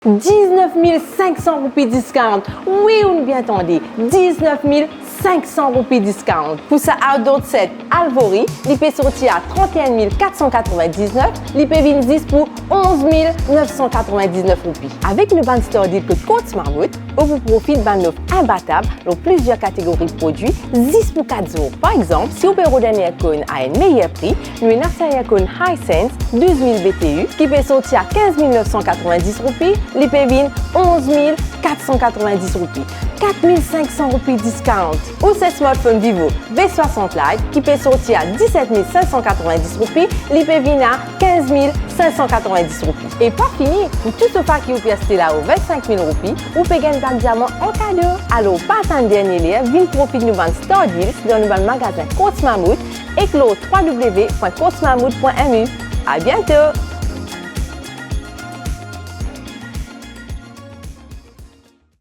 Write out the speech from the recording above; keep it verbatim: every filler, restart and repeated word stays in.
Diznef mil sink san roupi discount. Wi, ou'nn bien tande, diznef mil sink san roupi discount. Pou sa outdoor set Alvory, li pe sorti a trant-e-enn mil kat san katrovin-diznef, li pe vinn zis pou onz mil nef san katrovin-diznef roupi. Avek nou bann store deal kot Courts Mammouth, ou pou profit bann lof inbatab lor plizier kategori prodwi zis pou kat zour. Par exanp, si ou pe rod enn aircon a enn meyer pri, nou ena sa aircon Hisense douz mil B T U ki pe sorti a kinz mil nef san katrovin-dis roupi, li pe vinn onz mil kat san katrovin-dis roupi, kat mil sink san roupi discount. Ou sa smartphone Vivo V swasant Lite ki pe sorti a diset mil sink san katrovin-dis roupi, li pe vinn a kinz mil sink san katrovin-dis roupi. E pa fini, pou tou sofa ki ou pe aste lao vinn-sink mil roupi, ou pe gagn bag diaman an kado. Alor, pa atann dernie ler, vinn profit nou bann store deals dan nou bann magazin Courts Mammouth ek lor twa W point courtsmammouth point M U. A biento!